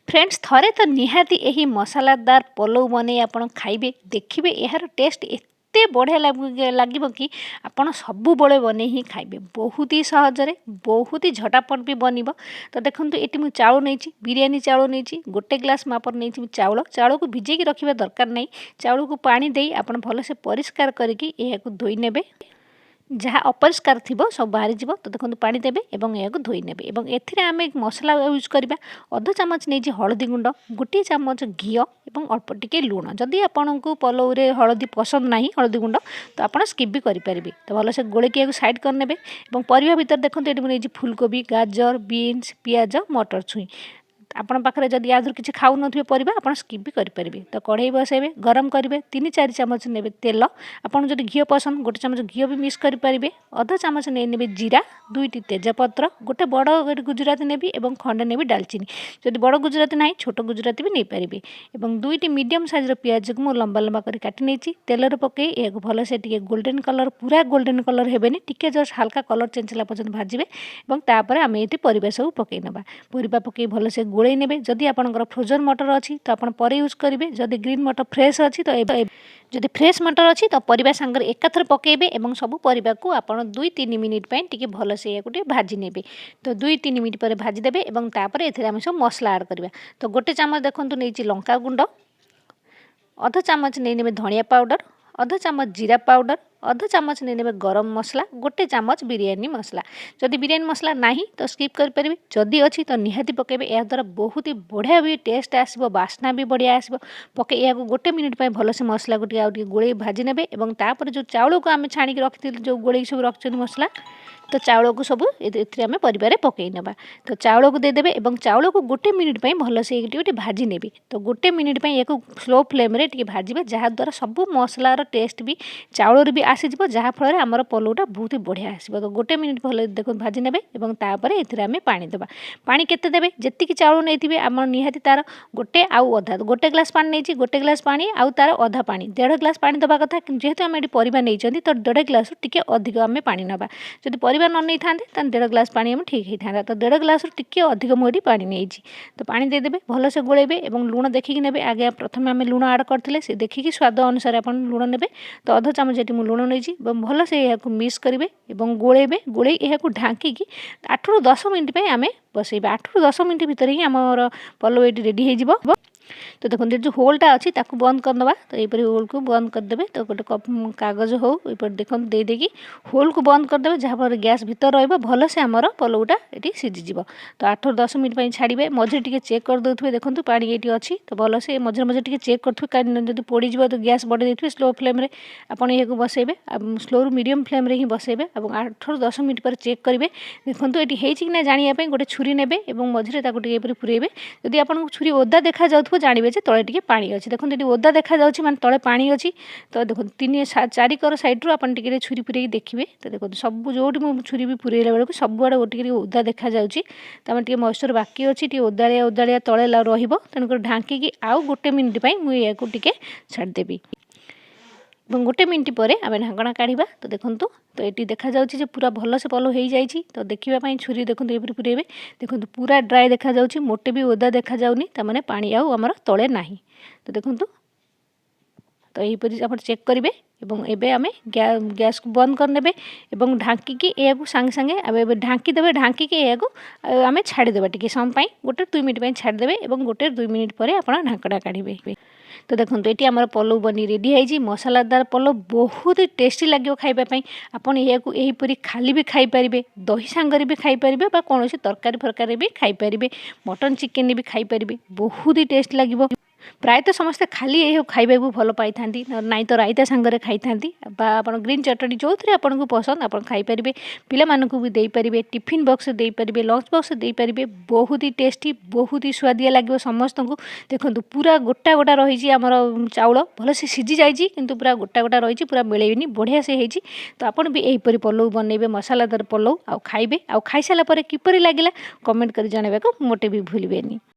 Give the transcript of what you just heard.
Friends, ଥରେ ତ ନିହାତି ଏହି ମସଲାଦାର ପଲଉ ବନେଇ ଆପଣ ଖାଇବେ। ଦେଖିବେ, ଏହାର ଟେଷ୍ଟ ଏତେ ବଢ଼ିଆ ଲାଗିବ କି ଆପଣ ସବୁବେଳେ ବନେଇ ହିଁ ଖାଇବେ। ବହୁତ ହି ସହଜରେ, ବହୁତ ହି ଝଟାପଟ ବି ବନିବ। ତ ଦେଖନ୍ତୁ, ଏଠି ମୁଁ ଚାଉଳ ନେଇଛି, ବିରିୟାନୀ ଚାଉଳ ନେଇଛି। ଗୋଟେ ଗ୍ଲାସ୍ ମାପର ନେଇଛି ମୁଁ ଚାଉଳ। ଚାଉଳକୁ ଭିଜେଇକି ରଖିବା ଦରକାର ନାହିଁ। ଚାଉଳକୁ ପାଣି ଦେଇ ଆପଣ ଭଲସେ ପରିଷ୍କାର କରିକି ଏହାକୁ ଧୋଇ ନେବେ। ଯାହା ଅପରିଷ୍କାର ଥିବ, ସବୁ ବାହାରିଯିବ। ତ ଦେଖନ୍ତୁ, ପାଣି ଦେବେ ଏବଂ ଏହାକୁ ଧୋଇ ନେବେ ଏବଂ ଏଥିରେ ଆମେ ମସଲା ୟୁଜ୍ କରିବା। ଅଧ ଚାମଚ ନେଇଛି ହଳଦୀ ଗୁଣ୍ଡ, 1 ଚାମଚ ଘିଅ ଏବଂ ଅଳ୍ପ ଟିକେ ଲୁଣ। ଯଦି ଆପଣଙ୍କୁ ପଲଉରେ ହଳଦୀ ପସନ୍ଦ ନାହିଁ, ହଳଦୀ ଗୁଣ୍ଡ, ତ ଆପଣ ସ୍କିପ୍ ବି କରିପାରିବେ। ତ ଭଲସେ ଗୋଳେଇକି ଏହାକୁ ସାଇଡ଼୍ କରିନେବେ ଏବଂ ପରିବା ଭିତରେ ଦେଖନ୍ତୁ, ଏଠି ମୁଁ ନେଇଛି ଫୁଲକୋବି, ଗାଜର, ବିନ୍ସ, ପିଆଜ, ମଟର ଛୁଇଁ। ଆପଣ ପାଖରେ ଯଦି ୟା ଦେହରୁ କିଛି ଖାଉନଥିବେ ପରିବା, ଆପଣ ସ୍କିପ୍ ବି କରିପାରିବେ। ତ କଢ଼େଇ ବସାଇବେ, ଗରମ କରିବେ, 3-4 ଚାମଚ ନେବେ ତେଲ। ଆପଣ ଯଦି ଘିଅ ପସନ୍ଦ, 1 ଚାମଚ ଘିଅ ବି ମିକ୍ସ କରିପାରିବେ। ଅଧ ଚାମଚ ନେଇ ନେବେ ଜିରା, ଦୁଇଟି ତେଜପତ୍ର, ଗୋଟେ ବଡ଼ ଗୁଜୁରାତି ନେବି ଏବଂ ଖଣ୍ଡେ ନେବି ଡାଲଚିନି। ଯଦି ବଡ଼ ଗୁଜୁରାତି ନାହିଁ, ଛୋଟ ଗୁଜୁରାତି ବି ନେଇପାରିବେ। ଏବଂ ଦୁଇଟି ମିଡ଼ିୟମ୍ ସାଇଜ୍ର ପିଆଜକୁ ମୁଁ ଲମ୍ବା ଲମ୍ବା କରି କାଟି ନେଇଛି। ତେଲରେ ପକାଇ ଏହାକୁ ଭଲସେ ଟିକେ ଗୋଲ୍ଡେନ୍ କଲର୍, ପୁରା ଗୋଲ୍ଡେନ୍ କଲର୍ ହେବେନି, ଟିକେ ଜଷ୍ଟ ହାଲକା କଲର୍ ଚେଞ୍ଜ ହେଲା ପର୍ଯ୍ୟନ୍ତ ଭାଜିବେ ଏବଂ ତାପରେ ଆମେ ଏଠି ପରିବା ସବୁ ପକାଇ ନେବା। ପରିବା ପକାଇ ଭଲସେ ଗୋଳେଇ ନେବେ। ଯଦି ଆପଣଙ୍କର ଫ୍ରୋଜନ୍ ମଟର ଅଛି, ତ ଆପଣ ପରେ ୟୁଜ୍ କରିବେ। ଯଦି ଗ୍ରୀନ୍ ମଟର ଫ୍ରେଶ୍ ଅଛି, ତ ଏବେ ଯଦି ଫ୍ରେଶ୍ ମଟର ଅଛି, ତ ପରିବା ସାଙ୍ଗରେ ଏକାଥରେ ପକାଇବେ ଏବଂ ସବୁ ପରିବାକୁ ଆପଣ 2-3 ମିନିଟ୍ ପାଇଁ ଟିକେ ଭଲସେ ଏହାକୁ ଟିକେ ଭାଜି ନେବେ। ତ 2-3 ମିନିଟ୍ ପରେ ଭାଜିଦେବେ ଏବଂ ତାପରେ ଏଥିରେ ଆମେ ସବୁ ମସଲା ଆଡ଼୍ କରିବା। ତ 1 ଚାମଚ ଦେଖନ୍ତୁ ନେଇଛି ଲଙ୍କା ଗୁଣ୍ଡ, ଅଧ ଚାମଚ ନେଇ ନେବେ ଧନିଆ ପାଉଡ଼ର, ଅଧ ଚାମଚ ଜିରା ପାଉଡ଼ର, ଅଧ ଚାମଚ ନେଇ ନେବେ ଗରମ ମସଲା, 1 ଚାମଚ ବିରିୟାନୀ ମସଲା। ଯଦି ବିରିୟାନୀ ମସଲା ନାହିଁ, ତ ସ୍କିପ୍ କରିପାରିବେ। ଯଦି ଅଛି, ତ ନିହାତି ପକାଇବେ। ଏହାଦ୍ୱାରା ବହୁତ ହି ବଢ଼ିଆ ବି ଟେଷ୍ଟ ଆସିବ, ବାସ୍ନା ବି ବଢ଼ିଆ ଆସିବ। ପକାଇ ଏହାକୁ 1 ମିନିଟ୍ ପାଇଁ ଭଲସେ ମସଲାକୁ ଟିକେ ଆଉ ଟିକେ ଗୋଳେଇ ଭାଜି ନେବେ ଏବଂ ତାପରେ ଯେଉଁ ଚାଉଳକୁ ଆମେ ଛାଣିକି ରଖିଥିଲୁ, ଯେଉଁ ଗୋଳେଇକି ସବୁ ରଖିଛନ୍ତି ମସଲା, ତ ଚାଉଳକୁ ସବୁ ଏଥିରେ ଆମେ ପରିବାରେ ପକାଇ ନେବା। ତ ଚାଉଳକୁ ଦେଇଦେବେ ଏବଂ ଚାଉଳକୁ 1 ମିନିଟ୍ ପାଇଁ ଭଲସେ ଟିକେ ଟିକେ ଭାଜି ନେବେ। ତ 1 ମିନିଟ୍ ପାଇଁ ଏହାକୁ ସ୍ଲୋ ଫ୍ଲେମ୍ରେ ଟିକେ ଭାଜିବେ, ଯାହାଦ୍ୱାରା ସବୁ ମସଲାର ଟେଷ୍ଟ ବି ଚାଉଳରେ ବି ଆସିଯିବ, ଯାହାଫଳରେ ଆମର ପଲଉଟା ବହୁତ ବଢ଼ିଆ ଆସିବ। ତ 1 ମିନିଟ୍ ଭଲ ଦେଖନ୍ତୁ ଭାଜି ନେବେ ଏବଂ ତାପରେ ଏଥିରେ ଆମେ ପାଣି ଦେବା। ପାଣି କେତେ ଦେବେ? ଯେତିକି ଚାଉଳ ନେଇଥିବେ ଆମର, ନିହାତି ତା'ର ଗୋଟେ ଆଉ ଅଧା। 1 ଗ୍ଲାସ୍ ପାଣି ନେଇଛି, 1 ଗ୍ଲାସ୍ ପାଣି ଆଉ ତା'ର ଅଧା ପାଣି, ଦେଢ଼ ଗ୍ଲାସ୍ ପାଣି ଦେବା କଥା। କିନ୍ତୁ ଯେହେତୁ ଆମେ ଏଠି ପରିବା ନେଇଛନ୍ତି, ତ ଦେଢ଼ ଗ୍ଲାସ୍ରୁ ଟିକେ ଅଧିକ ଆମେ ପାଣି ନେବା। ଯଦି ପରିବା ନ ନେଇଥାନ୍ତେ, ତାହେଲେ ଦେଢ଼ ଗ୍ଲାସ୍ ପାଣି ଆମେ ଠିକ୍ ହେଇଥାନ୍ତା। ତ ଦେଢ଼ ଗ୍ଲାସ୍ରୁ ଟିକେ ଅଧିକ ମୁଁ ଏଠି ପାଣି ନେଇଛି। ତ ପାଣି ଦେଇଦେବେ, ଭଲସେ ଗୋଳେଇବେ ଏବଂ ଲୁଣ ଦେଖିକି ନେବେ। ଆଗେ ପ୍ରଥମେ ଆମେ ଲୁଣ ଆଡ଼୍ କରିଥିଲେ, ସେ ଦେଖିକି ସ୍ୱାଦ ଅନୁସାରେ ଆପଣ ଲୁଣ ନେବେ। ତ ଅଧ ଚାମଚ ଏଠି ମୁଁ ଲୁଣ ନେଇଛି ଏବଂ ଭଲସେ ଏହାକୁ ମିକ୍ସ କରିବେ ଏବଂ ଗୋଳେଇବେ। ଗୋଳେଇ ଏହାକୁ ଢାଙ୍କିକି 8ରୁ 10 ମିନିଟ୍ ପାଇଁ ଆମେ ବସେଇବା। 8ରୁ 10 ମିନିଟ୍ ଭିତରେ ହିଁ ଆମର ପଲଉ ଏଠି ରେଡ଼ି ହେଇଯିବ। ତ ଦେଖନ୍ତୁ, ଏ ଯେଉଁ ହୋଲ୍ଟା ଅଛି, ତାକୁ ବନ୍ଦ କରିନେବା। ତ ଏହିପରି ହୋଲ୍କୁ ବନ୍ଦ କରିଦେବେ। ତ ଗୋଟେ କପ୍ କାଗଜ ହଉ, ଏପରି ଦେଖନ୍ତୁ, ଦେଇଦେଇକି ହୋଲ୍କୁ ବନ୍ଦ କରିଦେବେ, ଯାହାଫଳରେ ଗ୍ୟାସ୍ ଭିତରେ ରହିବ, ଭଲସେ ଆମର ପଲଉଟା ଏଠି ସିଝିଯିବ। ତ 8ରୁ 10 ମିନିଟ୍ ପାଇଁ ଛାଡ଼ିବେ। ମଝିରେ ଟିକେ ଚେକ୍ କରିଦେଉଥିବେ। ଦେଖନ୍ତୁ, ପାଣି ଏଇଠି ଅଛି, ତ ଭଲସେ ମଝିରେ ମଝିରେ ଟିକେ ଚେକ୍ କରୁଥିବେ, କାରଣ ଯଦି ପୋଡ଼ିଯିବ। ତ ଗ୍ୟାସ୍ ବଢ଼େଇ ଦେଇଥିବେ, ସ୍ଲୋ ଫ୍ଲେମ୍ରେ ଆପଣ ଏହାକୁ ବସେଇବେ, ସ୍ଲୋରୁ ମିଡ଼ିୟମ୍ ଫ୍ଲେମ୍ରେ ହିଁ ବସେଇବେ ଏବଂ 8ରୁ 10 ମିନିଟ୍ ପରେ ଚେକ୍ କରିବେ। ଦେଖନ୍ତୁ, ଏଠି ହେଇଛି କି ନା ଜାଣିବା ପାଇଁ ଗୋଟେ ଛୁରୀ ନେବେ ଏବଂ ମଝିରେ ତାକୁ ଟିକେ ଏପରି ପୁରେଇବେ। ଯଦି ଆପଣଙ୍କୁ ଛୁରୀ ଓଦା ଦେଖାଯାଉଥିବ, ଜାଣିବେ ଯେ ତଳେ ଟିକେ ପାଣି ଅଛି। ଦେଖନ୍ତୁ, ଏଠି ଓଦା ଦେଖାଯାଉଛି ମାନେ ତଳେ ପାଣି ଅଛି। ତ ଦେଖନ୍ତୁ, ତିନି ଚାରି କର ସାଇଡ଼୍ରୁ ଆପଣ ଟିକେ ଟିକେ ଛୁରୀ ପୁରେଇକି ଦେଖିବେ। ତ ଦେଖନ୍ତୁ, ସବୁ ଯେଉଁଠି ମୁଁ ଛୁରୀ ବି ପୁରେଇଲା ବେଳକୁ ସବୁଆଡ଼େ ଟିକେ ଟିକେ ଓଦା ଦେଖାଯାଉଛି। ତାମାନେ ଟିକେ ମଏଶ୍ଚର ବାକି ଅଛି, ଟିକେ ଓଦାଳିଆ ଓଦାଳିଆ ତଳେ ରହିବ। ତେଣୁକରି ଢାଙ୍କିକି ଆଉ 1 ମିନିଟ୍ ପାଇଁ ମୁଁ ଏହାକୁ ଟିକେ ଛାଡ଼ିଦେବି ଏବଂ 1 ମିନିଟ୍ ପରେ ଆମେ ଢାଙ୍କଣା କାଢ଼ିବା। ତ ଦେଖନ୍ତୁ, ତ ଏଠି ଦେଖାଯାଉଛି ଯେ ପୁରା ଭଲସେ ପଲଉ ହେଇଯାଇଛି। ତ ଦେଖିବା ପାଇଁ ଛୁରୀ ଦେଖନ୍ତୁ ଏପରି ପୁରେଇବେ। ଦେଖନ୍ତୁ, ପୁରା ଡ୍ରାଏ ଦେଖାଯାଉଛି, ମୋଟେ ବି ଓଦା ଦେଖାଯାଉନି। ତାମାନେ ପାଣି ଆଉ ଆମର ତଳେ ନାହିଁ। ତ ଦେଖନ୍ତୁ, ତ ଏହିପରି ଆପଣ ଚେକ୍ କରିବେ ଏବଂ ଏବେ ଆମେ ଗ୍ୟାସ୍କୁ ବନ୍ଦ କରିନେବେ ଏବଂ ଢାଙ୍କିକି ଏହାକୁ ସାଙ୍ଗେ ସାଙ୍ଗେ ଏବେ ଢାଙ୍କି ଦେବେ। ଢାଙ୍କିକି ଏହାକୁ ଆମେ ଛାଡ଼ିଦେବା ଟିକେ ସମୟ ପାଇଁ, 1-2 ମିନିଟ୍ ପାଇଁ ଛାଡ଼ିଦେବେ ଏବଂ 1-2 ମିନିଟ୍ ପରେ ଆପଣ ଢାଙ୍କଣା କାଢ଼ିବେ। ତ ଦେଖନ୍ତୁ, ଏଠି ଆମର ପଲଉ ବନି ରେଡ଼ି ହେଇଛି। ମସଲାଦାର ପଲଉ ବହୁତ ଟେଷ୍ଟି ଲାଗିବ ଖାଇବା ପାଇଁ। ଆପଣ ଏହାକୁ ଏହିପରି ଖାଲି ବି ଖାଇପାରିବେ, ଦହି ସାଙ୍ଗରେ ବି ଖାଇପାରିବେ ବା କୌଣସି ତରକାରୀ ଫରକାରୀ ବି ଖାଇପାରିବେ, ମଟନ୍ ଚିକେନ୍ ବି ଖାଇପାରିବେ। ବହୁତ ହି ଟେଷ୍ଟ ଲାଗିବ। ପ୍ରାୟତଃ ସମସ୍ତେ ଖାଲି ଏହାକୁ ଖାଇବାକୁ ଭଲ ପାଇଥାନ୍ତି, ନାଇଁ ତ ରାଇତା ସାଙ୍ଗରେ ଖାଇଥାନ୍ତି ବା ଆପଣ ଗ୍ରୀନ୍ ଚଟଣି, ଯେଉଁଥିରେ ଆପଣଙ୍କୁ ପସନ୍ଦ ଆପଣ ଖାଇପାରିବେ। ପିଲାମାନଙ୍କୁ ବି ଦେଇପାରିବେ, ଟିଫିନ୍ ବକ୍ସ ଦେଇପାରିବେ, ଲଞ୍ଚ ବକ୍ସ ଦେଇପାରିବେ। ବହୁତ ହି ଟେଷ୍ଟି, ବହୁତ ହି ସୁଆଦିଆ ଲାଗିବ ସମସ୍ତଙ୍କୁ। ଦେଖନ୍ତୁ, ପୁରା ଗୋଟା ଗୋଟା ରହିଛି ଆମର ଚାଉଳ, ଭଲସେ ସିଝି ଯାଇଛି, କିନ୍ତୁ ପୁରା ଗୋଟା ଗୋଟା ରହିଛି, ପୁରା ମିଳେଇନି, ବଢ଼ିଆ ସେ ହେଇଛି। ତ ଆପଣ ବି ଏହିପରି ପଲଉ ବନେଇବେ, ମସଲାଦାର ପଲଉ, ଆଉ ଖାଇବେ। ଆଉ ଖାଇସାରିଲା ପରେ କିପରି ଲାଗିଲା, କମେଣ୍ଟ କରି ଜଣାଇବାକୁ ମୋଟେ ବି ଭୁଲିବେନି।